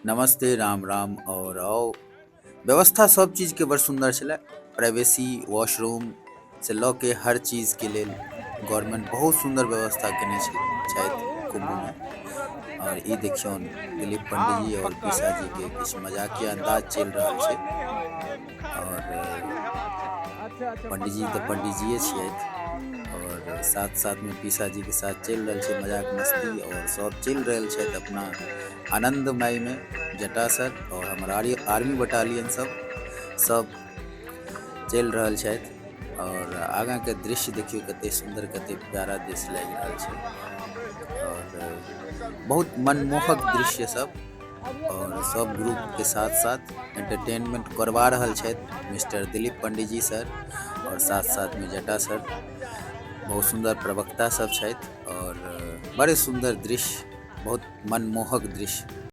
नमस्ते, राम राम। और आओ, व्यवस्था सब चीज के बड़ सुंदर छले। प्राइवेसी, वॉशरूम से ल के हर चीज के लेल गवर्नमेंट बहुत सुंदर व्यवस्था केने छथि कुंभ में। और ई देखियौन दिलीप पंडित जी और पीसा जी के किछु मजाकिया अंदाज चलि रहल छै। और पंडित जी तऽ पंडित जीए छियथि और साथ साथ में पीसा जी के साथ चलि रहल छै मजाक मस्ती और सब चलि रहल छथि अपना आनंदमय में। जटा सर और हमर आर्मी बटालियन सब सब चलि रहल छथि। और आगाँ के दृश्य देखियौ, कते सुंदर, कते प्यारा दृश्य लागि रहल छै और बहुत मनमोहक दृश्य सब। और सब ग्रुप के साथ साथ एंटरटेनमेंट करवा रहल छथि मिस्टर दिलीप पंडित जी सर और साथ साथ में जटा सर। बहुत सुंदर प्रवक्ता सब छथि और बड़े सुंदर दृश्य, बहुत मनमोहक दृश्य।